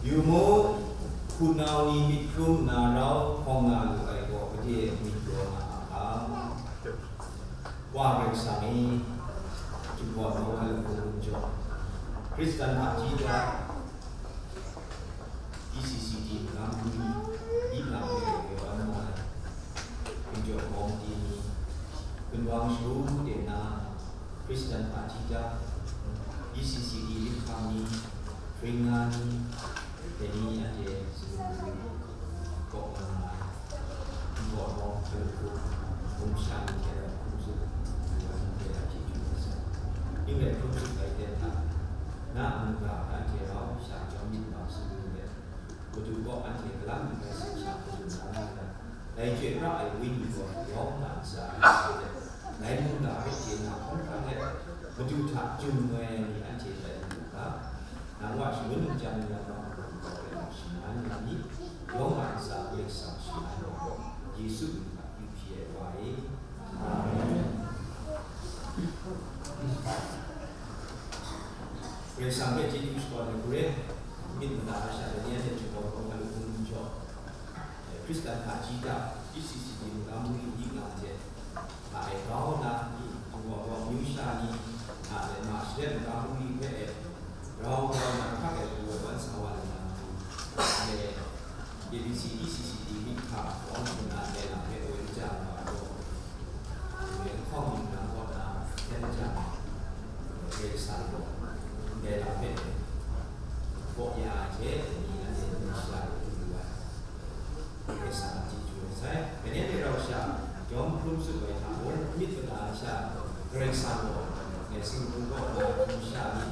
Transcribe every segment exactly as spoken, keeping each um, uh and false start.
Yu mu, hpunau ni myit hkrum nna rau hkawng na lu ai gaw gade myit daw na a hka? Wa Karai Kasang e, Jinghpaw Daw Hkalum Hpung Hkum Jaw, Hkristan hta chyita, E C C D magam bungli, yi lang e, yaw an na ai, hkum jaw kawmti ni, gunwang shagu de na, Hkristan hta chyita, E C C D myiphang ni, hpring na ni, dai ni anhte sumsing kaw nga ai, npawt nawng hkalup hkrum, hkum sha ni hte rau hkum tsun, hkum tsun hte rau chyeju ai sai. Ning rai hkum tsun ai ten hta, na mungga hta anhte rau sha jawm myit ma sumsing let, Madu kaw anhte galam n rai sumsha hkrum na nga ai, dai chyoi pra ai Wenyi gaw yawng na ntsa ai let, dai mungga hpe chye na hkawm hkra let, Madu hta jum ngoi ai ni anhte tai lu u ga, nang wa shangun n chyang ni lam ma hkrum gaw rai na shi na ni, yawng a ntsa Karai Kasang shi na ni gaw, Yesu mying hta yu hpyi ai wa e. Amen. Karai Kasang hpe chyeju shakawn ai hku re, myit mada a sha, dai ni anhte Jinghpaw Daw Hkalum Hpung Hkum Jaw, Hkristan hta chyita, E C C D magam bungli ni nga hte, nga ai grau na ni, Jinghpaw Daw amyu sha ni, nga ai ma shalet magam bungli hpe e, grau grau na hkak e, wan sa wa ai na, nga ai, A B C, E C C D myihtang, wan hpun na ai lam hpe woi n ja nga ai gaw, woi lahkawng ningnan kaw na hkyen ja nga ai, Karai Kasang gaw, ndai lam hpe, hpaw ya ai hte, ni anhte n shara lu ai. Karai Kasang a chyeju rai sai. Dai ni hte rau sha, jawm hkrum tsup ai hta mung, myit mada ai sha, Karai Kasang gaw, ngai singkung kaw na hkrum sha ni,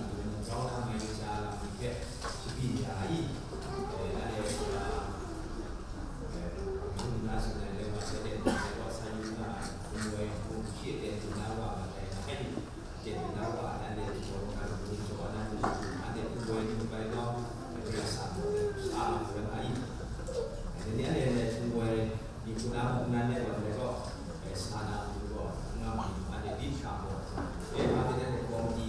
grau na mai ai sha lam ni hpe, shabyin ya ai. Eh, na le, eh, hkrum na tsun ai, le wa sai de, le wa sai yu na, hkrum woi, hkrum shi de, hkrum na wa, ma dai na, Jen na wa, nan de, Jinghpaw Daw Hkalum Hpung Hkum Jaw, nan de, nan de, hpung woi ni bai gaw, Karai Kasang gaw, sha na hkrum ai. Dai ni anhte hpung woi ni hku na mung nan de wan ai gaw, eh, sha na hku gaw, n nga ma ni, nan de, di hkra gaw, eh, nan de, nan de, kawmti,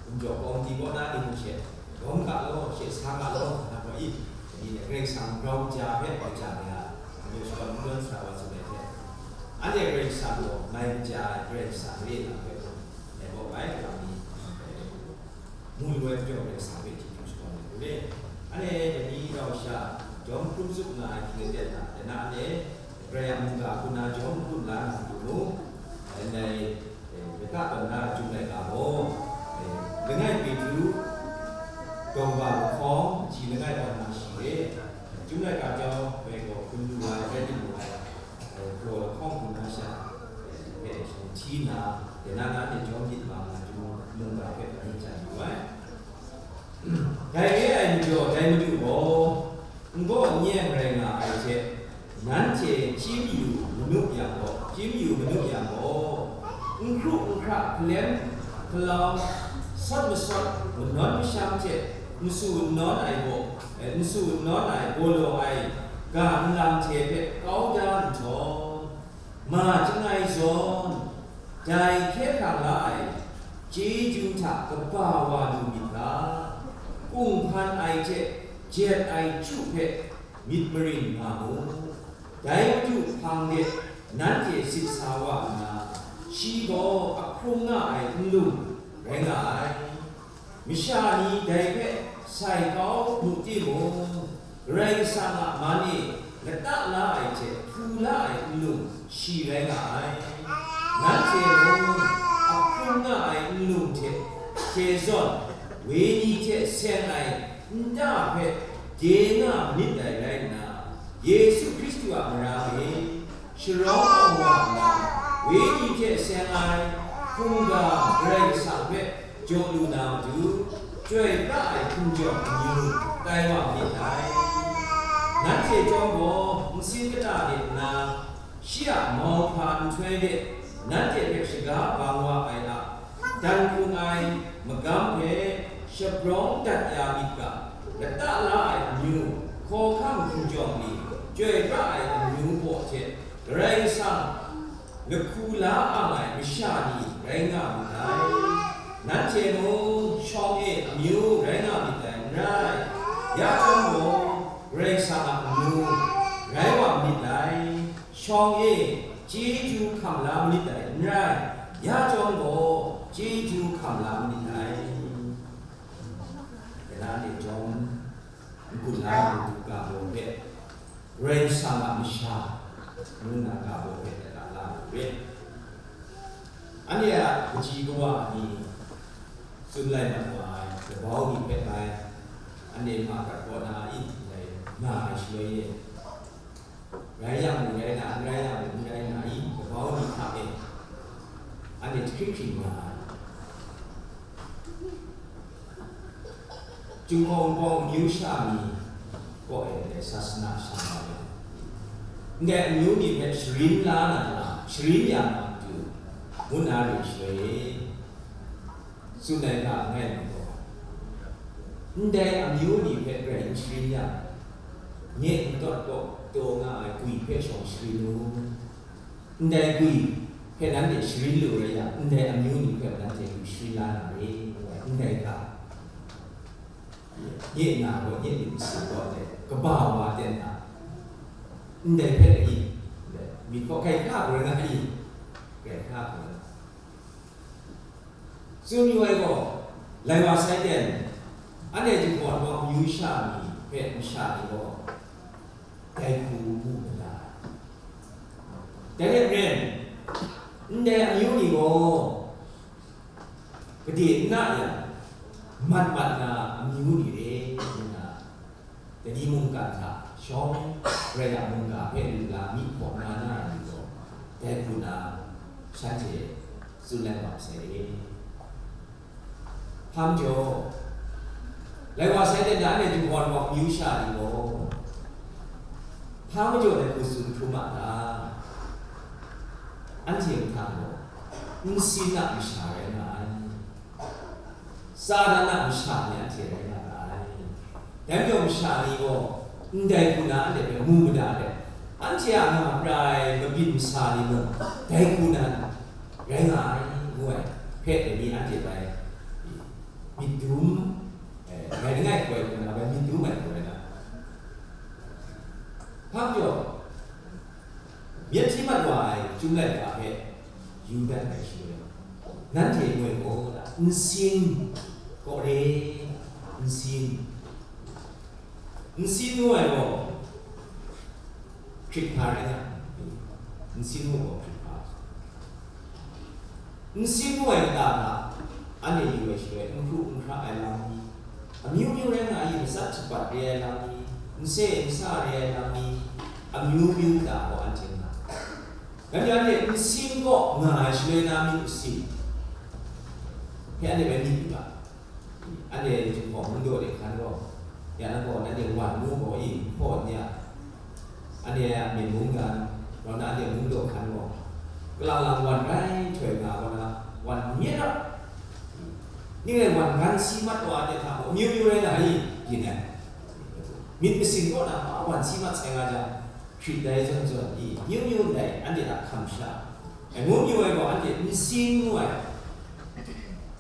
hkum jaw kawmti kaw na ni hku she, Lawm ga law, she sa ga law, na gaw i, dai ni Karai Kasang grau ja hpe gaw ja ai a, anhte shakawn n dawn sara wa tsun ai hte, anhte Karai Kasang gaw mai kaja ai Karai Kasang re ai lam hpe gaw, dai gaw bai, lam ni, mu lu ai majaw Karai Kasang hpe chyeju shakawn ai hku re. Anhte dai ni rau sha, jawm hkrum tsup nga ai hkying aten hta, dai na anhte Karai a mungga hku na jawm hkrum la na matu mu, dai ndai, eh, Yaka tawn na Chyum laika gaw, eh, langai Petru, daw wa lahkawng, ji langai tawn na shi re, Chyum laika jau, bai gaw hkun lu ai, rai timung, eh, gaw lahkawng hkun na sha, eh, hpe shang hti na, dai na na hte jawm myit ma nga, Chyum mungga hpe hkan jan yu ai. Dai re ai majaw, dai Madu gaw, n gaw n yen rai nga ai hte, nanhte chyi mayu manu yang gaw, chyi mayu manu yang gaw, n hkru n hkra, hkalem hkalau, sawt masawt, manawn masham hte n su n nawn ai gaw, eh, n su n nawn ai galaw ai ga nlang hte hpe kau da nhtawm, ma chyangai zawn, dai hkye hkrang la ai chyeju hta kaba wa lu myit ga, kunghpan ai hte jet ai chyu hpe myit marin nga mu. Dai Madu hpang de nanhte sit sa wa nna, shi gaw ahkrung nga ai nlung rai nga ai. Masha ni dai hpe sai kau mu timung, Karai Kasang a man e lata la ai hte hpu la ai nlung shi rai nga ai. Nanhte mung ahkrung nga ai nlung hte hkye zawn, wenyi hte seng ai nta hpe de nga manit dai rai nna, Yesu Hkristu a marang e, sharawng awng wa nna, wenyi hte seng ai hkungga Karai Kasang hpe jaw lu na matu, chyoi pra ai hkum jawng amyu tai wa myit dai. Nanhte chyawm gaw, nsin kata de nna, shi a mauhpa nhtoi de nanhte hpe shaga bang wa ai a, dan hkrung ai magam hpe shabrawng dat ya myit ga, lata la ai amyu, hkawhkam hkum jawng ni, chyoi pra ai amyu baw hte Karai Kasang lahku la ang ai masha ni rai nga mu ai. Nanhte mung shawng e amyu rai nga myit dai n rai, ya chyawm gaw, Karai Kasang a amyu rai wa myit dai, shawng e chyeju hkam la myit dai n rai, ya chyawm gaw, chyeju hkam la myit dai. Kanan e chyawm, n-gun la ai matu ga baw hpe, Karai Kasang a masha ngu nna ga baw hpe, la la lu re. Anhte a kaji kawa ni tsun lai mat wa ai, labau ni hpe bai, anhte ma gat kaw na i, ndai nga ai shaloi e, rai yang mung rai na, n rai yang mung n rai na i, labau ni hta e, anhte hkrit hkring nga ai. Jinghpawng hpawng amyu sha ni kaw e ndai sasana sha nga ai. Ndai amyu ni hpe sharin la na, sharin ya na matu, ngu na re shaloi e, tsun ai ga langai mi gaw, ndai amyu ni hpe grai n sharin yang, nye n tawt taw taw nga ai gwi hpe shawng sharin u. Ndai gwi hpe nanhte sharin lu rai yang, ndai amyu ni hpe nanhte lu sharin la na re, ngu ai, ndai ga. Nye na gaw, nye myit masin gaw, ndai kaba wa ten na, ndai hpe rai i, ndai myit gaw grai hkra hkra na i, grai hkra hkra na. Tsun yu ai gaw, lai wa sai ten, anhte Jinghpawng hpawng amyu sha ni hpe masha ni gaw, dai hku mu mada ai. Dai hte maren, ndai amyu ni gaw, gade n na yang, mat mat na amyu ni re, ngu nna, Dai ni mungkan hta shawng, Karai a mungga hpe lu la mi hpawk na na ai ni gaw, dai hku na shanhte tsun lai wa sai e. Hpa majaw, lai wa sai de na, anhte Jinghpawng hpawng amyu sha ni gaw, hpa majaw dai hku tsun hkrum a ta? Anhte mahtang gaw, nsin a masha rai nga ai. Satan a masha ni anhte rai nga ga ai. Dai majaw masha ni gaw ndai hku na anhte hpe mu mada let, anhte a nga prai mabyin masa ni mung dai hku na rai nga ai, ngu ai hpe dai ni anhte bai myit dum, eh, rai langai hkoi hku na bai myit dum ai hku rai nga ai. Hpa majaw, myit hti mat wa ai Chyum laika hpe yu dat ai shaloi, nanhte moi gaw nsin kaw re, nsin, nsin ngu ai gaw hkrit hpa rai nga, nsin ngu gaw hkrit hpa. Nsin ngu ai kata hta, anhte yu ai shaloi, n hkru n hkra ai lam ni, amyu myu rai nga ai, matsat shabat re ai lam ni, nse nsa re ai lam ni, amyu myu kata gaw anhte nga. Dai majaw anhte nsin kaw nga ai shaloi na myit masin hpe anhte bai myit yu ga. Anhte Jinghpawng mungdaw de hkan gaw, ya na gaw, nanhte wan ngu gaw i, hpaw n ya. Anhte a myit mungdan, rau na anhte mungdaw hkan gaw, kalang lang wan rai nhtoi nga gaw na, wan n ye rap. Ning rai wan gan si mat wa anhte hta gaw, amyu myu rai nga i, byin ai. Myit masin kaw na ma wan si mat sai nga jang, hkrit dai zawn zawn i, amyu myu ndai anhte a hkam sha, e, ngu myu ai gaw, anhte nsin ngu ai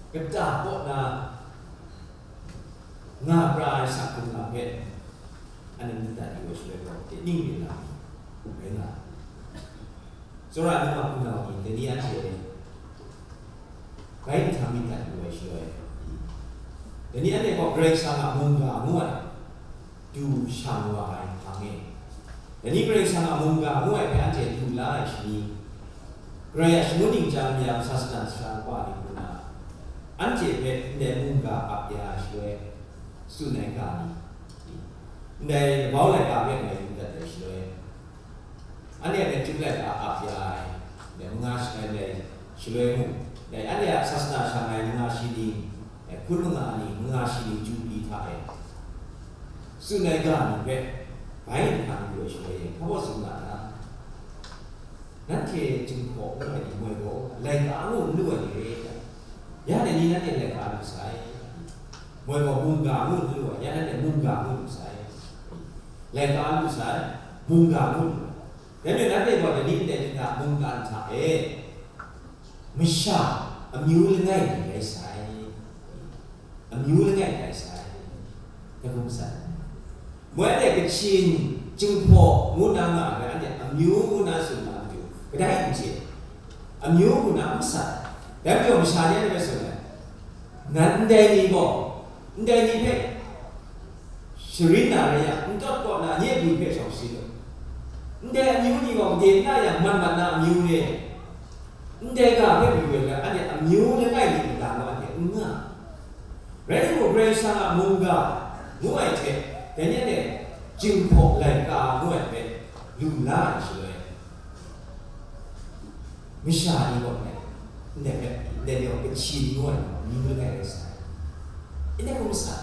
kata kaw na nga pra ai sa hkrum lam hpe, anhte myit dat yu ai shaloi gaw, ning re lam rai nga ai. Tsawra ai ngu ma hpunau ni, dai ni anhte bai nhtang myit dat yu ai shaloi, dai ni anhte gaw Karai Kasang a mungga ngu ai du shang wa ai hpang e, dai ni Karai Kasang a mungga ngu ai hpe anhte du la ai shani, Karai a shangun ningchyang mayam sa sadan sara kaba ni hku na, anhte hpe ndai mungga ap ya ai shaloi, tsun ai ga ni, ndai labau laika hpe ngai yu dat ai shaloi, anhte a myen chyum laika ap ya ai, ndai manga shi-, ndai shaloi mung, ndai anhte a sasana shang ai manga shi ni, ndai hpun manga ni, manga shi ni, Jubli hta e, tsun ai ga ni hpe bai nhtang yu ai shaloi e, hpa baw tsun ga na? Nanhte Jinghpaw ngu ai ni moi gaw, laika ngu n lu ai ni re ai. Ya dai ni nanhte laika lu sai. Moi gaw mungga ngu n lu ai, ya nanhte mungga ngu lu sai. Laika lu sai, mungga ngu lu ai. Dai majaw nanhte gaw dai ni ndai ni hta mungkan hta e masha amyu langai mi rai sai. amyu langai tai sai, dai hkum sa ai. Moi anhte Kachin, Jinghpaw ngu na nga ai, anhte amyu ngu na tsun na matu, kadai n chye, amyu ngu na n sa ai. Dai majaw masha ni anhte hpe tsun ai, nan ndai ni gaw, ndai ni hpe sharin na rai yang, n tawt kaw na nye bwi hpe shawng shi lu. Ndai amyu ni gaw gade n na yang, mat mat na amyu re. Ndai ga hpe mayu ai hpe, anhte amyu langai mi mada gaw anhte n nga. Rai timung, Karai Kasang a mungga ngu ai hte, dai ni anhte Jinghpaw laika ngu ai hpe lu la ai shaloi, masha ni gaw ndai, ndai hpe, ndai ni gaw Kachin ngu ai gaw amyu langai rai sa ai. Ndai hkum sa,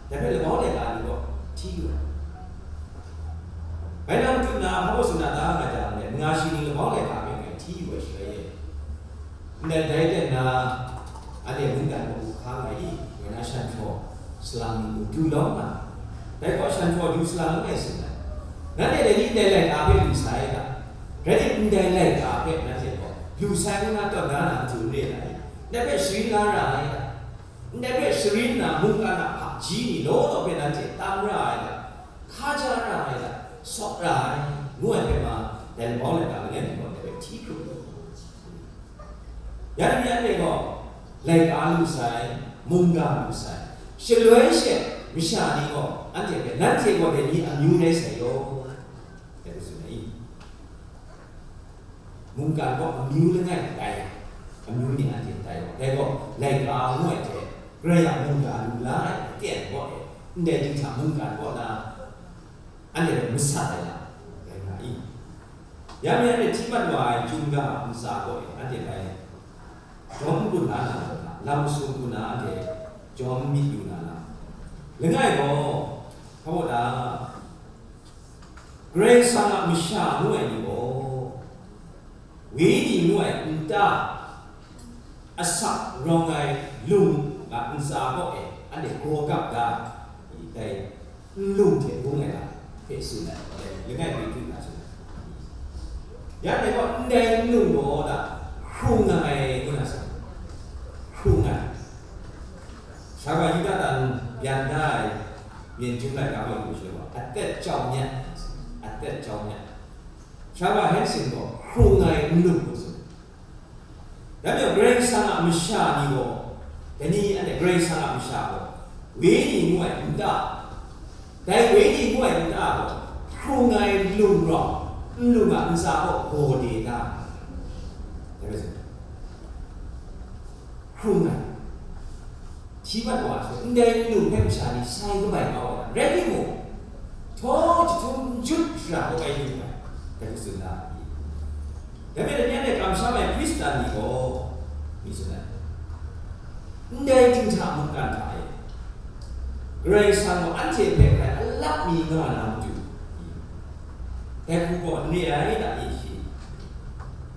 dai hpe labau laika ni gaw hti lu ai. Bai na matu na, hpa baw tsun na ta nga jang, nga shi ni labau laika hpe ngai hti yu ai shaloi e. Ndai dai ten na, anhte mungdan mung hkang ai i, woi na shan htaw salang ni du lawm nga, dai gaw shan htaw du salang langai tsun ai. Nanhte dai ni ndai laika hpe lu sai ga, rai timung, ndai laika hpe nanhte gaw lu sai ngu na tawn da na matu n re ai. Ndai hpe sharin la ra ai ga, ndai hpe sharin na mungkan a hpaji ni law law hpe nanhte tam ra ai ga, hkaja ra ai ga, sawk ra ai, ngu ai hpe ma, dai labau laika langai mi gaw ndai hpe hti hkrup lu. Ya ni anhte gaw laika lu sai, mungga lu sai, shaloi she masha ni gaw anhte hpe, nanhte gaw dai ni amyu rai sai yaw, dai hpe tsun ai. Mungkan gaw amyu langai tai, amyu ni anhte tai gaw, dai gaw laika ngu ai hte, Karai a mungga lu la ai aten gaw e, ndai dinghta mungkan kaw na, anhte hpe masat ai lam rai nga i? Ya mi anhte hti mat wa ai chyum ga ntsa gaw e, anhte bai jawm n-gun la na lam hta, lam masum hku na anhte jawm myit yu na lam. Langai gaw, hpa wa ta, Karai Kasang a masha ngu ai ni gaw, Wenyi ngu ai nta asak rawng ai lung a ntsa kaw e anhte gaw gap da, dai nlung hte bung ai lam hpe tsun ai, dai langai Petru na tsun ai. Ya dai gaw ndai nlung gaw da hkrung ai ngu na tsun, hkrung ai. Sha wa Yuda dan byan da ai myen chyum laika gaw lu shaloi gaw, atet chyawm myat, atet chyawm myat. Sha wa Hensin gaw hkrung ai nlung ngu tsun. Dai majaw Karai Kasang a masha ni gaw, dai ni anhte Karai Kasang a masha gaw, Wenyi ngu ai nta, dai Wenyi ngu ai nta gaw, hkrung ai lung rawng, nlung a ntsa gaw gaw de da. Dai bai tsun, hkrung ai. Hti mat wa ai shaloi, ndai nlung hpe masha ni sai kabai kau ai lam rai timung, htaw jahtum n jut shara kabai lu ai, dai hku tsun da. Dai hpe dai ni anhte kamsham ai Hkristan ni gaw, mi tsun ai, ndai dinghta mungkan hta e, Karai Kasang gaw anhte hpe hkrai alap mi nga na matu, dai hku gaw n re ai da i shi?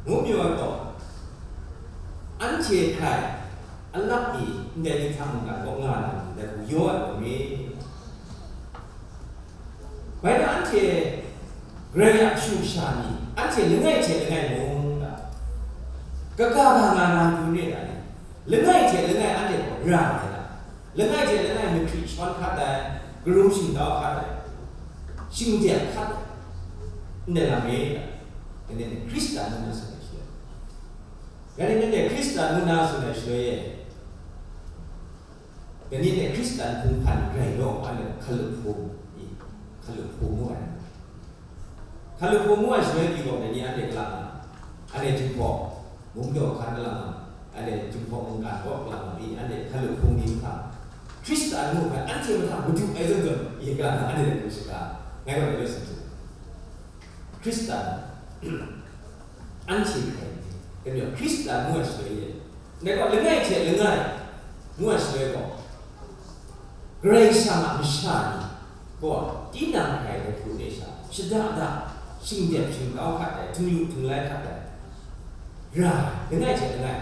Ngu mayu ai gaw, anhte hkrai alap mi ndai dinghta mungkan kaw nga na ni, dai hku yaw ai gaw re. Bai na anhte Karai a kashu kasha ni, anhte langai hte langai mung, kaga ga nga na matu re ai ni, langai hte langai anhte gaw ra ai lam, langai hte langai mahkri shawn hkat ai, karum shingtau hkat ai, shingdep hkat ai, ndai lam re ai, Hkristan ngu na tsun ai shaloi. Dai ni nanhte Hkristan ngu na tsun ai shaloi e, dai ni hte Hkristan hpung hkan rai law, anhte hkalup hpung, i, hkalup hpung ngu ai. Hkalup hpung ngu ai shaloi pyi gaw, dai ni anhte kalang na, anhte Jinghpaw, mungdaw hkan kalang na, anhte Jinghpaw mungkan kaw kalang na, i, anhte hkalup hpung ni mahtang, Hkristan ngu hpe anhte mahtang madu ai zawn zawn, i, kalang na, anhte hpe shaga, ngai gaw dai loi tsun hte, Hkristan, anhte hpe, kanu Hkristan ngu ai shaloi e, dai gaw langai hte langai ngu ai shaloi gaw, Karai Kasang a masha ni gaw, tinang hkrai ai hku de sha, shada da, shingdep shingkau hkat ai, htinglu htinglai hkat ai, ra ai, langai hte langai,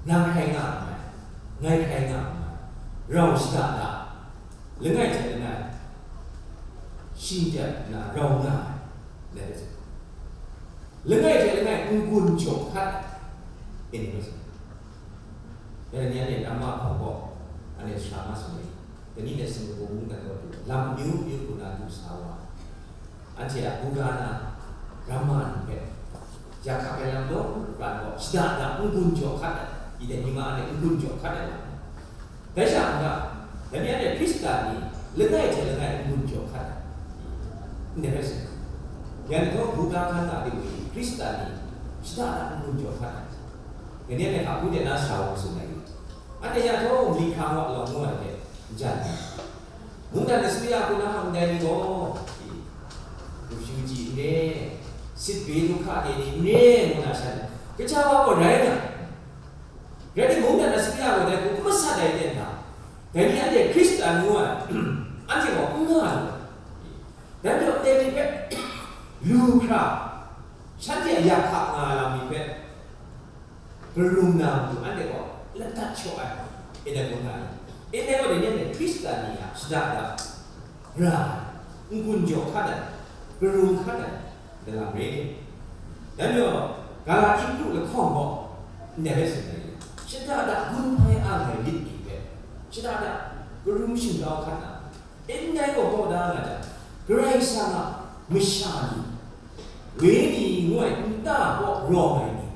nang hkrai nga nngai, ngai hkrai nga nngai, rau shada da, langai hte langai, shingdep na rau nga ai, dai hpe tsun. Langai hte langai n-gun jaw hkat ai, Dai ni anhte namma hpawng gaw, anhte sara ma sung ai. Dai ni hte Singapore mungdan gaw du, lam amyu myu hku na du sa wa. Anhte a buga na, ramma ni hpe, yak hkak ai lam law, ran gaw, shada da n-gun jaw hkat ai, i dai ni ma anhte n-gun jaw hkat ai lam. Dai sha n ga, dai ni anhte Hkristan ni, langai hte langai n-gun jaw hkat ai. Ndai rai sa. Yang ni gaw, buga hkan na de, Hkristan ni, shada da n-gun jaw hkat ai. Dai ni anhte hka hku de na sa wa masum ai. Anhte ya taw, mali hkra wa lawng ngu ai hte, n jan ai. Mungdan asuya hku na hkam dai ni gaw, refugee n re, sitbe du hka de ni n re, ngu na shan, kaja wa gaw rai nga. Rai timung, mungdan asuya gaw dai hku n masat ai ten hta, dai ni anhte Hkristan ngu ai, anhte gaw n nga lu ai. Dai majaw, dai ni hpe lu hkra, shanhte a yak hka nga ai lam ni hpe, karum na matu anhte gaw ladat shaw ai, e dai gaw na ni? E dai gaw dai ni anhte Hkristan ni a shada da ra ai, n-gun jaw hkat ai, karum hkat ai, dalam re. Dai majaw, Galati kru lahkawng gaw, ndai rai tsun ai, shada da gun hpai ang ai lit ni hpe, shada da karum shingkau hkat na, ndai gaw kau da nga jang, Karai Kasang a masha ni, wenyi ngu ai nta kaw rawng ai ni,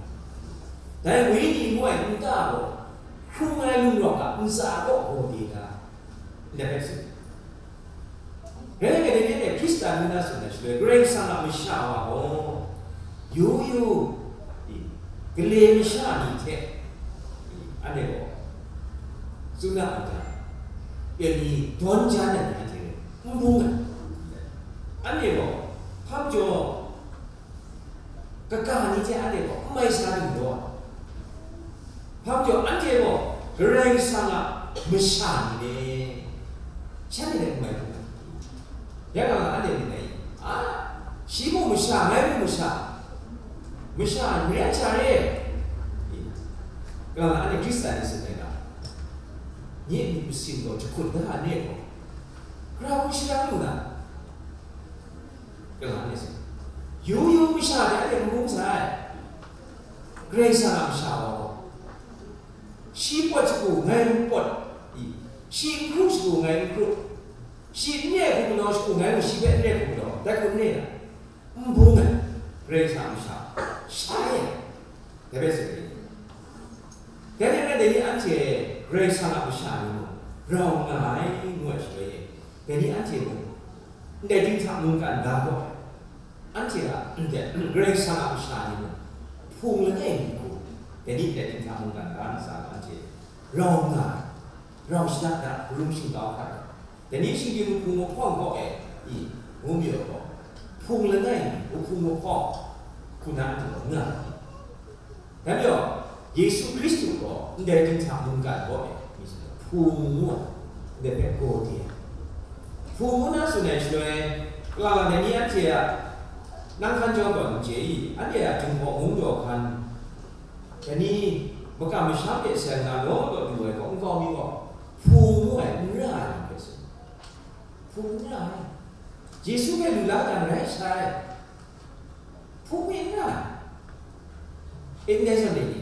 dai wenyi ngu ai nta gaw hkrung ai lung rawk a ntsa kaw gaw de da, ndai rai tsun. Rai nme, dai ni anhte Hkristan ngu na tsun ai shaloi, Karai Kasang a masha wa gaw, yu yu, i, gale masha ni hte, i, anhte gaw, tsun na a ta, pyi ni dawn jan ai ni anhte n bung ai. Anhte gaw, hpa majaw, kaga ni hte anhte gaw n mai sha lu law, hpa majaw anhte gaw Karai Kasang a masha ni le, shanhte hte n mai lu ai. Ya nga, anhte myit dai, a, shi mung masha, ngai mung masha, masha n re ai sha re. Kalang anhte Hkristan ni tsun ai ga, nye myit masin gaw jahkut da ai, nye gaw gara hku shadang lu na? Kalang anhte tsun, yu yu masha hte anhte n bung sai. Karai Kasang a masha wa gaw, shi pawt shagu ngai n pawt, i, shi n hkru shagu ngai n hkru, shi n re hku galaw shagu ngai mung shi hpe n re hku galaw, dai hku n re na? N bung ai, Karai Kasang a masha, shai ai, dai bai tsun ai. Dai rai nna, dai ni anhte Karai Kasang a masha ni mung rau nga ai, ngu ai shaloi e, dai ni anhte mung ndai dinghta mungkan ga gaw, anhte a, ndai Karai Kasang a masha ni mung hpung langai mi hku, dai ni ndai dinghta mungkan ga ntsa gaw anhte rau nga ai, rau shada da, karum shingkau hkat ai. Dai ni shinggyim hpung mahkawng kaw e, i, ngu mi ai gaw, hpung langai mi, hpung mahkawng hku na anhte gaw nga ai. Dai majaw, Yesu Hkristu gaw ndai dinghta mungkan kaw e, mi hpung ngu ai, ndai hpe gaw de ai. Hpung ngu na tsun ai shaloi, kalang dai ni anhte a, nang hkan jawng gaw n chye i, anhte a Jinghpaw mung daw hkan, dai ni makam masham de seng na law law du ai gaw, nkau mi gaw, hpung ngu ai n ra ai lam hpe tsun. Hpung n ra ai. Yesu hpe lu la jang rai sai. Hpung mi n ra ai. E, ndai zawn e ni,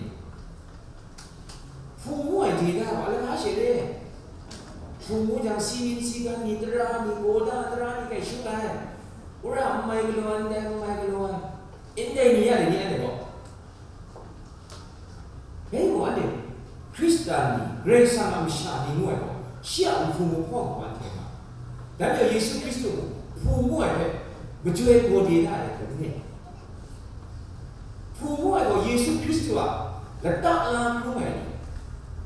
hpung ngu ai de da wa lama she re. Hpung ngu jang, si nin si gan ni, tara ni, gaw da tara ni kai shu ai. Wora n mai galaw ai, ndai n mai galaw ai. E, ndai ni a, dai ni a, dai gaw. Dai gaw anhte, Hkristan ni, Karai Kasang a masha ni ngu ai gaw, shi a nhpung mahkawng gaw anhte nga. Dai majaw Yesu Hkristu mung, hpung ngu ai hpe, majoi gaw de da ai hpe n re. Hpung ngu ai gaw Yesu Hkristu a lata la hkrum ai ni,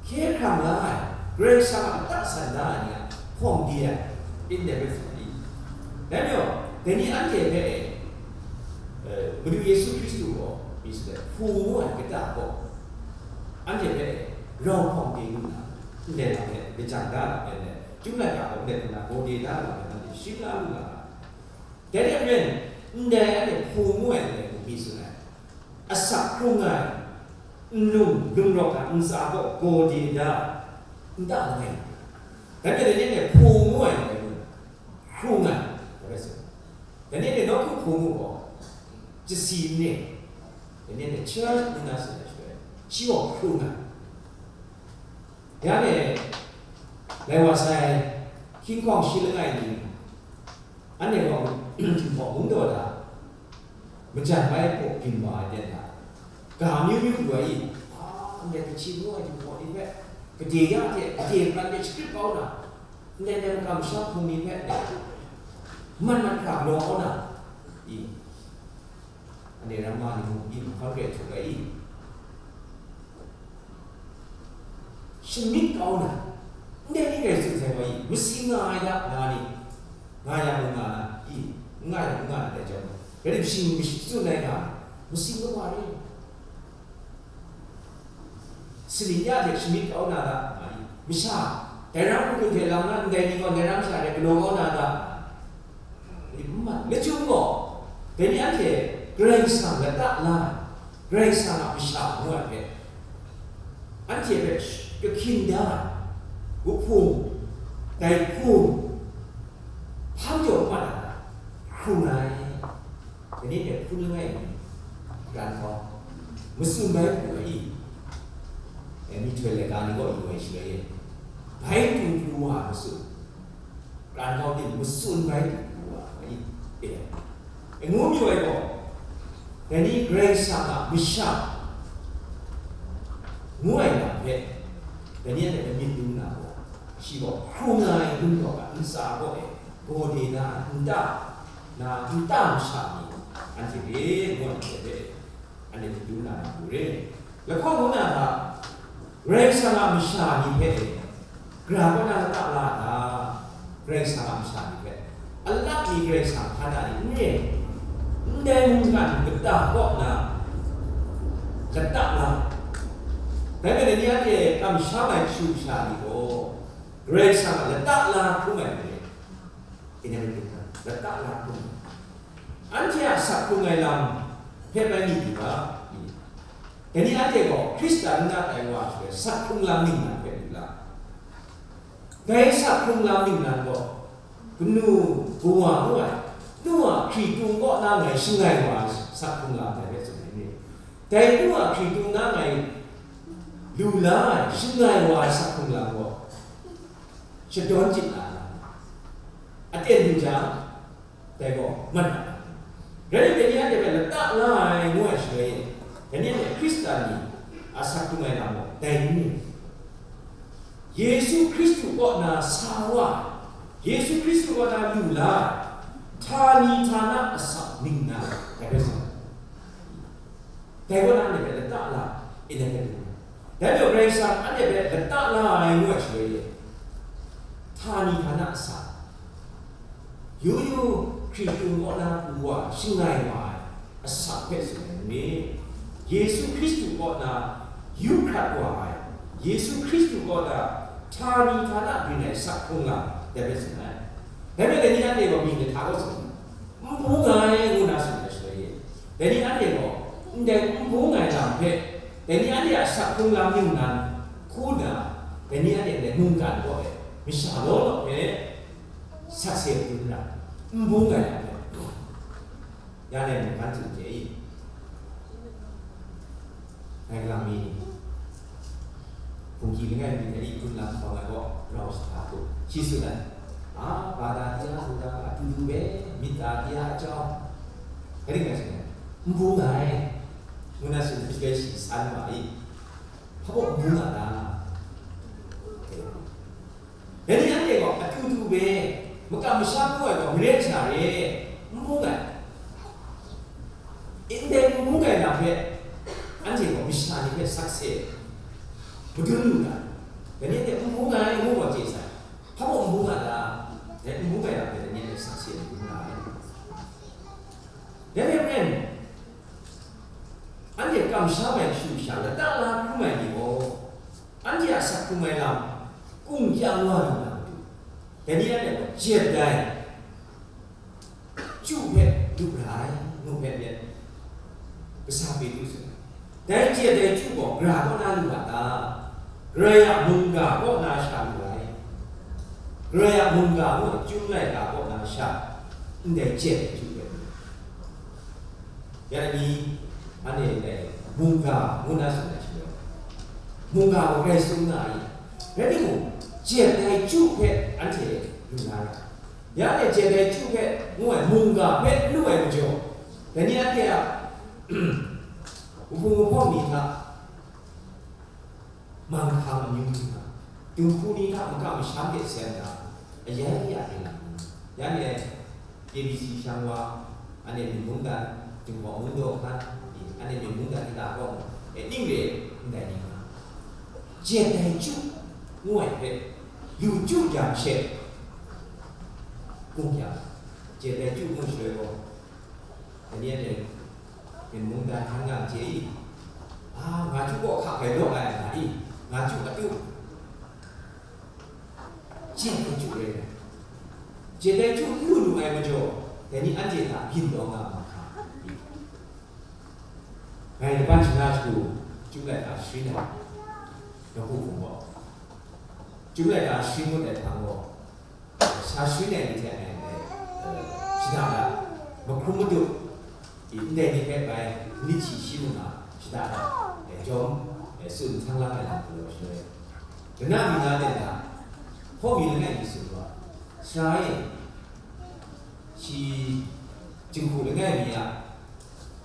hkye hkrang la ai, Karai Kasang a lata san la ai ni a hpawng de ai, indirect ni. Dai majaw, dai ni anhte hpe, eh, Madu Yesu Hkristu gaw, mi sut ai, hpung ngu ai kata gaw, anhte hpe rau hpawng de lu na, ndai lam hpe lajang da na, ndai, Chyum laika gaw ndai hku na gaw de da na, anhte shim la lu na. Dai hte maren, ndai anhte hpung ngu ai ndai hku mi tsun ai, asak hkrung ai, nlung, lung rawk a ntsa gaw gaw de da, nta langai. Dai hte dai ni anhte hpung ngu ai ndai hku hkrung ai, dai rai sa. Dai ni anhte nawku hpung ngu gaw, chasi n re. Dai ni anhte church ngu na tsun ai shaloi, shi gaw hkrung ai. Ya e, lai wa sai, hkying hkawng shi langai ni, anhte gaw, Jinghpaw mung daw da, majan bai hpaw byin wa ai ten da, ga amyu myu lu ai i, a, ndai kachyi ngu ai Jinghpaw ni hpe, gade ya hte, gade mungkan hte shakrit kau na, ndai ndai makam sha hpung ni hpe, man mat hkra galaw kau na, i, Anhte ramma ni mung, i, mahkawn re htuk ai i? Shamyit kau na, ndai ni rai tsun sai gaw i? Masi nga ai da, nga ni, nga yang mung nga na, i? N nga yang n nga na dai chyawm, rai tim shing mashi tsun ai ga, masi nga wa re. Sanin ya hte shamyit kau na ga, nga i? Masha, dai ram hkun hte lang na ndai ni gaw, dai ram sha hte galaw kau na ga, N ma, n machyum gaw, dai ni anhte Karai Kasang lata la ai, Karai Kasang a masha ngu ai hpe, anhte hpe kahkyin da ai, wuhpung, dai hpung, hpang jaw mat ai, hkrung ai, dai ni hpe hpun langai mi, kran hkau, matsun bai pru ai i, dai myihtoi laika ni gaw yu ai shaloi e, bai pru pru wa ai matsun. Kran kau ting matsun bai lu wa ai, e, e ngu mayu ai gaw, dai ni Karai Kasang a masha ngu ai lam hpe, dai ni a hte myit dum na gaw, shi gaw hkrung ai gumhpraw a ntsa gaw e, gawde na nta, na nta masha ni, anhte re ngu ai hte hpe, anhte hte du na na lu re. Lahkawng ngu na hta, Karai Kasang a masha ni hpe, gara kaw na lata la ai hta, Karai Kasang a masha ni hpe, alak mi Karai Kasang hkan na ni n re, ndai mungkan kata kaw na lata la ai. Dai majaw, ni anhte kamsham ai kashu kasha ni gaw, Karai Kasang a lata la hkrum ai hte, lata la hkrum ai. Anhte a sak hkrung ai lam hpe bai mi lu ga, dai ni anhte gaw Hkristan n na tai wa shaloi sak hkrung lam ningnan hpe lu la. Dai sak hkrung lam ningnan gaw, kanu kawa ngu ai, nu a hkritung kaw na ngai shangai wa ai sak hkrung lam dai hpe tsun ai ni? Dai nu a hkritung na ngai lu la ai, shangai wa ai sak hkrung lam gaw, shadawn chye na lam, aten lu jang, dai gaw, mat na lam. Rai nme, dai ni anhte hpe lata la ai ngu ai shaloi e, dai ni anhte Hkristan ni a sak hkrung ai lam gaw, dai ni, Yesu Hkristu kaw na sa wa ai, Yesu Hkristu kaw na lu la ai, htani htana asak ningnan, dai hpe tsun ai. Dai gaw na anhte hpe lata la, e, dai hpe lu ai. Dai majaw Karai Kasang anhte hpe lata la ai ngu ai shaloi e, htani htana asak, yu yu hkritung kaw na pru wa, shangai wa ai asak hpe tsun ai ni? Yesu Hkristu kaw na yu hkrat wa ai, Yesu Hkristu kaw na htani htana byin ai sak hkrung lam, dai hpe tsun ai. Dai hpe dai ni anhte gaw myit ni hta gaw tsun ai. N bung ai ngu na tsun ai shaloi e, dai ni anhte gaw ndai n bung ai lam hpe, dai ni anhte a sak hkrung lam ningnan hku nna, dai ni anhte ndai mungkan kaw e masha law law hpe sakse madun ra, n bung ai lam hpe, ya ngai mungkan tsun hte i, Ngai kalang mi, hpungki langai mi hte hpun lam hkawm ai gaw rau sa hku shi tsun ai. A, ဘာသာတရားဆိုတာ အတူတူပဲ မေတ္တာတရားအကြောင်း အဲ့ဒီကဆိုရင် မပူနိုင်ဘူး နတ်ဆိုပြီးပဲရှိစမ်းပါလေ ဘာလို့မပူတာလဲ Dai ni anhte gaw, a du du be, makam masha pru ai gaw, mare masha re, n bung ai. Ndai n bung ai lam hpe, anhte gaw masha ni hpe sakse madun lu na, dai ni anhte n bung ai ngu gaw chye sai. Hpa mung n bung ai ta? Dai n bung ai lam hpe dai ni anhte sakse madun na ai. Dai hpe maren, anhte kamsham ai kashu kasha, lata la hkrum ai ni gaw, anhte a sak hkrung ai lam, kung kyang wa lu na matu, dai ni anhte gaw jet ai, chyu hpe lu ra ai, ngu hpe myit, kasa Petru tsun ai. Dai jet ai chyu gaw, gara kaw na lu a ta? Karai a mungga kaw na sha lu ai. Karai a mungga ngu ai, chyum laika kaw na sha, ndai jet ai chyu hpe lu ai. Ya ni, anhte ndai mungga ngu na tsun ai shaloi, mungga gaw grai sung nga ai. Rai timung, jet ai chyu hpe anhte lu na ra. Ya e jet ai chyu hpe ngu ai mungga hpe lu ai majaw, dai ni anhte a wuhpung wuhpawng ni hta, manghkang amyu ni hta, dinghku ni hta maka masham de seng na, ayai ya hte na, ya e K B C shang wa, anhte myi mungdan, Jinghpaw mungdaw hkan, anhte myi mungdan hta gaw, e ning re ndai ni nga, jet ai chyu ngu ai hpe, lu chyu jang she, kung ya, jet ai chyu ngu shaloi gaw, dai ni anhte myi mungdan hkan nga hte i, a, nga chyu gaw hka hkai law ai nga i, nga chyu atu, jet ai chyu rai ai. Jet ai chyu n lu lu ai majaw, dai ni anhte hta byin taw nga ma hka. Ngai laban shana shagu, Chyum laika sharin ai, nawku hpung gaw, Chyum laika sharin ngut ai hpang gaw, sa sharin ai ni hte ngai, eh, shada da, mahkrum madu, i ndai ni hpe bai, nit shi shi mung a, shada da, eh, jawm, eh, tsun htan lang ai lam hku law shaloi, lana mi na ten hta, hpaw mi langai mi tsun gaw, sara e, shi jinghku langai mi a,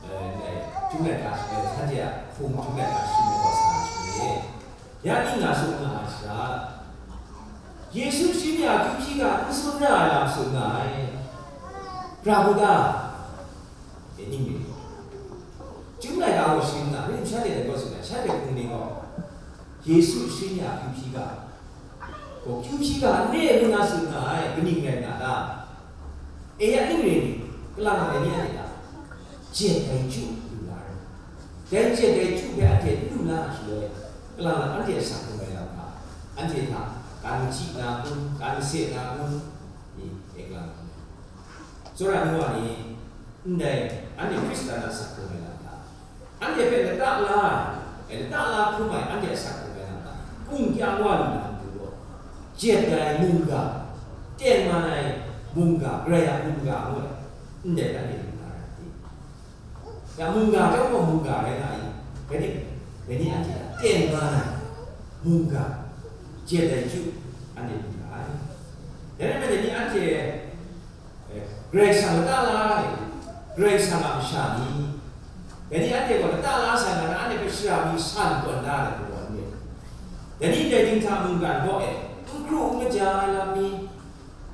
eh, ndai, Chyum laika, eh, shanhte a hpung Chyum laika sharin ai gaw sa ai shaloi e, ya ning nga tsun nga ai sha, Yesu sharin ni a kyu hpyi ga n tsun ra ai lam tsun nga ai, pra mu ta? E ning mi, Chyum laika gaw sharin nga, rim shanhte dai gaw tsun ai, shanhte hpung ni gaw, Yesu sharin ni a kyu hpyi ga, gaw kyu hpyi ga n re ngu na tsun nga ai, kaning rai nga ta? E ya ning re ni, kalang ai ni a ni ta? Jet ai chyu lu la ai. Dai jet ai chyu hpe anhte n lu na a shaloi, kalang anhte a sak hkrung ai lam hta, anhte hta kan machyi na kun, kan mase na kun, ni e kalang. Tsawra nu wa ni, ndai, anhte Hkristan a sak hkrung ai lam hta, anhte hpe lata la ai, e, lata la hkrum ai anhte a sak hkrung ai lam hta, kung kyang wa lu na matu gaw, jet ai mungga, tengman ai mungga, Karai a mungga ngu ai, ndai anhte lu na rai. Ya mungga chyawm gaw mungga rai nga ai, rai tim, dai ni anhte a tengman ai mungga, jet ai chyu, anhte lu na ai. Dai rai nme, dai ni anhte, eh, Karai Kasang lata la ai, Karai Kasang a masha ni, dai ni anhte gaw lata la sai nga na, anhte hpe shara mi san tawn da ai hku gaw n rit. Dai ni ndai dinghta mungkan kaw e, n hkru n kaja ai lam ni,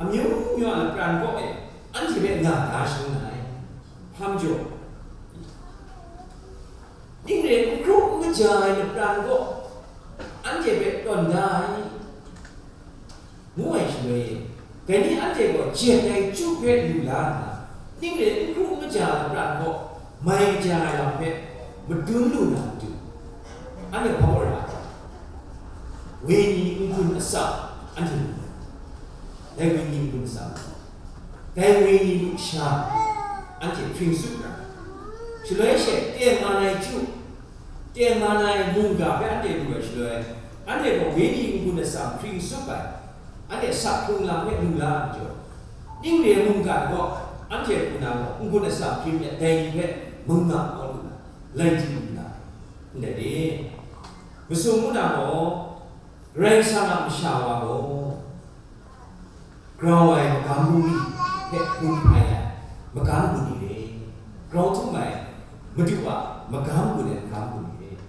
amyu myu a lapran kaw e, anhte hpe nga da shangun ai. Hpa majaw, ning re n hkru n kaja ai lapran kaw, anhte hpe tawn da ai, ngu ai shaloi, dai ni anhte gaw jet ai chyu hpe lu la nna, ning re n hkru n kaja ai lapran kaw, mai kaja ai lam hpe madun lu na matu, anhte hpa maw ra ai? Wenyi n-gun atsam anhte lu ai. Dai wenyi n-gun atsam, dai wenyi lusha anhte hpring tsup ra ai. Shaloi she tengman ai chyu, tengman ai mungga hpe anhte lu ai shaloi, anhte gaw wenyi n-gun atsam hpring tsup ai, anhte sak hkrung lam hpe lu la ai majaw, ning re mungga gaw anhte hku na gaw n-gun atsam hpring let dai ni hpe mangam kau lu na, lai di lu na, ndai re. Masum ngu na gaw, Karai Kasang a masha wa gaw, grau ai magam bungli hpe gun hpai ai magam bungli re, grau htum ai Madu a magam gun ai magam bungli re.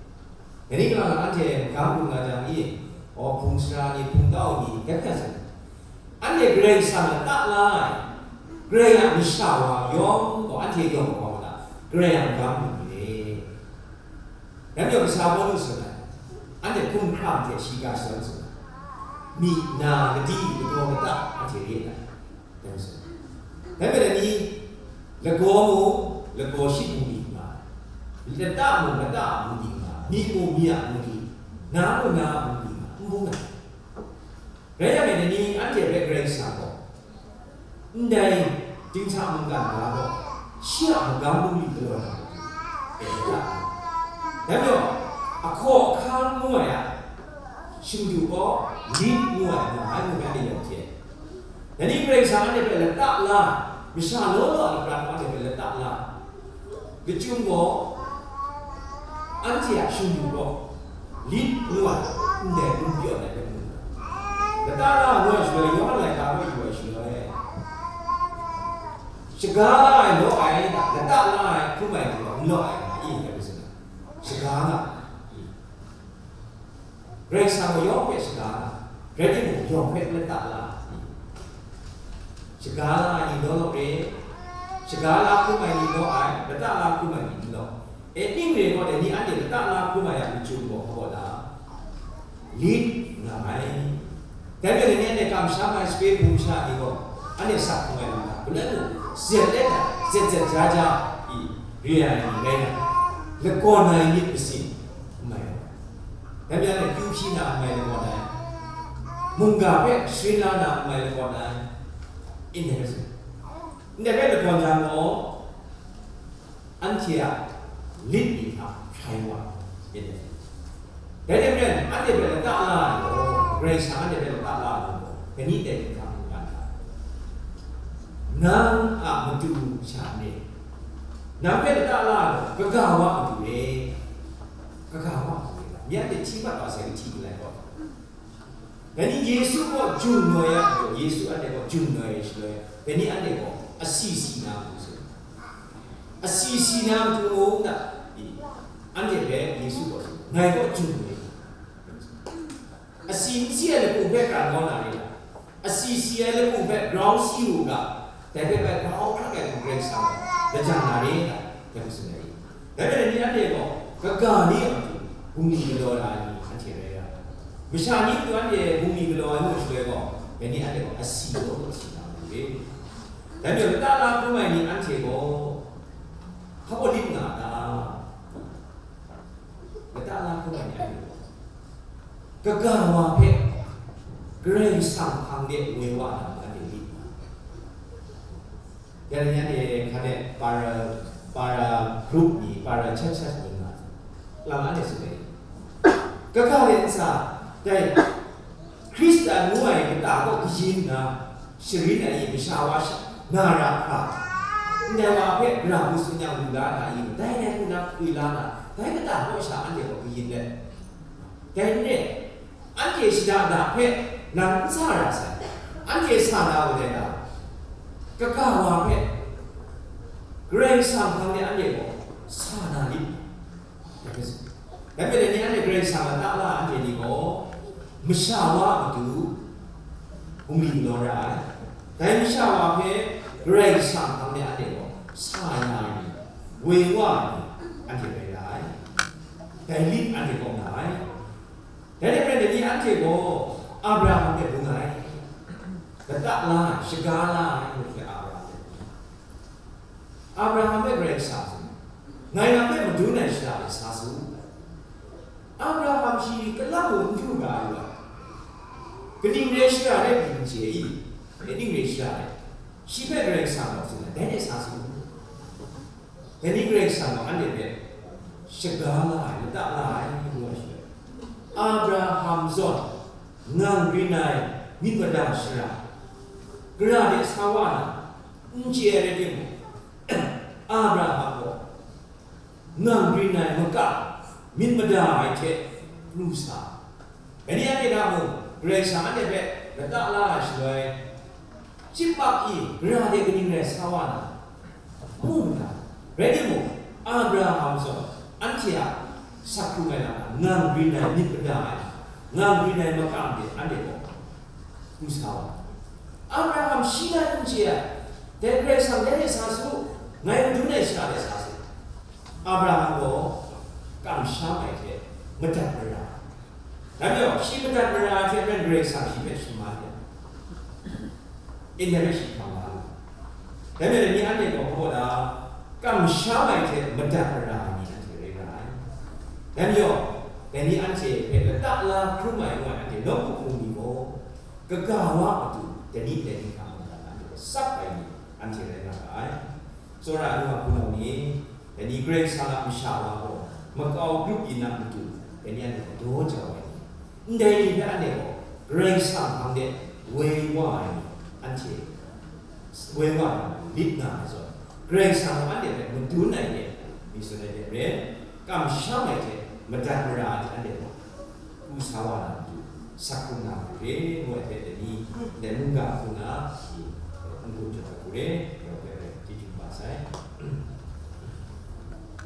Dai ni kalang anhte magam gun nga jang i, aw, hpung sara ni, hpung tau ni, dai hpe sa, anhte Karai Kasang lata la ai, Karai a masha wa yawng gaw anhte yawng gaw hpa mada, Karai a magam bungli re. Dai majaw, kasa Pawlu tsun ai, anhte hkumhkrang hte shiga shadawn tsun ai, myi na ladi lagaw lata anhte re ai, dai tsun ai. Dai majaw, dai ni, lagaw mung lagaw shi bungli nga ai, lata mung lata a bungli nga ai, myi mung myi a bungli, na mung na a bungli nga ai, n bung ai. Rai yang e, dai ni anhte hpe Karai Kasang gaw, ndai dinghta mungkan ga gaw, shi a magam bungli galaw na matu, e lata. Dai majaw, ahkaw ahkang ngu ai a, shingdu gaw, lit ngu ai, nga ai ngu ai, anhte yawng hte. Dai ni Karai Kasang anhte hpe lata la, masha law law a lapran gaw anhte hpe lata la, lachyum gaw, anhte a shingdu gaw, lit ngu ai, ndai gun pyawn ai hpe mu ai. Shaga la ai, law ai, lata la ai, hkrum ai ni gaw n law ai, nga i, ngai hpe tsun ai. Shaga nga i. Karai Kasang gaw yawng hpe shaga nga, rai timung, yawng hpe lata la i. Shaga la ai ni law law re, shaga la hkrum ai ni law ai, lata la hkrum ai ni n law. E, ning re gaw, dai ni anhte lata la hkrum ai a machyum gaw hpa gaw na? Lit nga ai. Dai majaw, dai ni anhte kamsham ai sape hpung sha ni gaw, anhte sak hkrum ai lam hta, galoi mung, zet let ai, zet zet ja ja i, re ai ni rai na, lagawn ai myit masin n mai ai. Dai majaw, anhte kyu hpyi na n mai lagawn ai, mungga hpe sharin la na n mai lagawn ai, ndai hpe tsun. Ndai hpe lagawn jang gaw, anhte a lit ni hta hkrai wa myit dai. Dai hte maren, anhte hpe lata la ai gaw, Karai Kasang anhte hpe lata la ai gaw, kani dai hte hkang n ga n ta? Nang a matu sha n re. Nang hpe lata la ai gaw, kaga wa matu re. Kaga wa matu re. Myi anhte hti mat wa sai, kahti galai gaw. Dai ni Yesu kaw jung noi ai majaw, Yesu anhte kaw jung noi ai shaloi, dai ni anhte gaw asi si na matu sai. Asi si na matu mung na, i, anhte hpe Yesu gaw tsun, "Ngai gaw jung noi." Asi n si ai laku hpe kran kau na re ai. Asi si ai laku hpe grau si u ga, dai hpe bai grau hkrak ai hku Karai Kasang gaw lajang na re ai, dai hku tsun ai. Dai rai nna, ni anhte gaw kaga ni a matu bungli galaw na ai ni anhte rai ra ai. Masha ni matu anhte bungli galaw ai mu shaloi gaw, dai ni anhte gaw asi law law si na matu re. Dai majaw, lata la hkrum ai ni anhte gaw hpa baw lit nga a ta? Lata la hkrum ai ni anhte gaw, kaga wa hpe Karai Kasang hpang de woi wa na matu anhte lit nga. Yang ni anhte hkan e para, para group ni, para church church ni nga, lam anhte tsun ai. Kaga de ntsa, dai Hkristan ngu ai kata kaw kayin nna, sharin ai masha wa sha, na ra hkra, ndai wa hpe gara hku tsun yang lu la na i, dai rai hku na hkwi la na, dai kata kaw sha anhte gaw kayin let. Dai n re, anhte shada da hpe nang n sa ra sai, anhte sa na wa dai ga, kaga wa hpe Karai Kasang hpang de anhte gaw sa na lit. Dai majaw, ni anhte Karai Kasang a ta la anhte ni gaw, masha wa a matu bungli galaw ra ai. Dai masha wa hpe Karai Kasang hpang de anhte gaw sa ya ai ni, woi wa ai ni, anhte rai ra ai. Dai lit anhte kaw nga ai. Dai hte maren dai ni anhte gaw Abraham hpe bung ai. Lata la ai, shaga la ai, ngu hte Abraham hpe bung ai. Abraham hpe Karai Kasang tsun, "Ngai nang hpe madun ai shara de sa su." Abraham shi kalang mung n htu ga ai wa, kaning rai shara rai pyi n chye i? Kaning rai shara rai? Shi hpe Karai Kasang gaw tsun ai, "Dai de sa su." Dai ni Karai Kasang gaw anhte hpe shaga la ai, lata la ai, ngu ai shaloi, Abraham zawn ngang rin ai myit mada shara, gara de sa wa na, n chye ai rai timung, Abraham gaw ngang rin ai makam myit mada ai hte pru sa. Dai ni anhte hta mung, Karai Kasang anhte hpe lata la ai shaloi, chyip mak i, gara de kaning rai sa wa na, mu nna, rai timung, Abraham zawn anhte a sak hkrung ai lam, ngang rin ai myit mada ai, ngang rin ai makam de anhte gaw pru sa wa. Abraham shi nan n chye ai, dai Karai Kasang dai de sa su, ngai madun ai shara de sa su. Abraham gaw kamsham ai hte madat mara. Dai majaw, shi madat mara ai hte maren Karai Kasang shi hpe shaman ai. Ndai hpe shi hkam la lu. Dai majaw, ni anhte gaw hpa gaw da, kamsham ai hte madat mara ai ni anhte rai nga ai. Dai majaw, dai ni anhte hpe lata la hkrum ai ngu ai anhte nawku hpung ni gaw, kaga wa matu dai ni dai ni hkra mungdan anhte gaw sap ai ni anhte rai nga ga ai. Tsawra ai nu wa hpunau ni, dai ni Karai Kasang a masha wa gaw makau grup yin a matu, dai ni anhte gaw daw jau ai ni, ndai ni hpe anhte gaw Karai Kasang hpang de woi wa ai ni, anhte woi wa ai ni lit nga ai zawn, Karai Kasang gaw anhte hpe madun ai hte, mi tsun ai hte maren, kamsham ai hte madat mara ai hte anhte gaw pru sa wa na matu, sak hkrung na matu re, ngu ai hpe dai ni, ndai mungga hku na,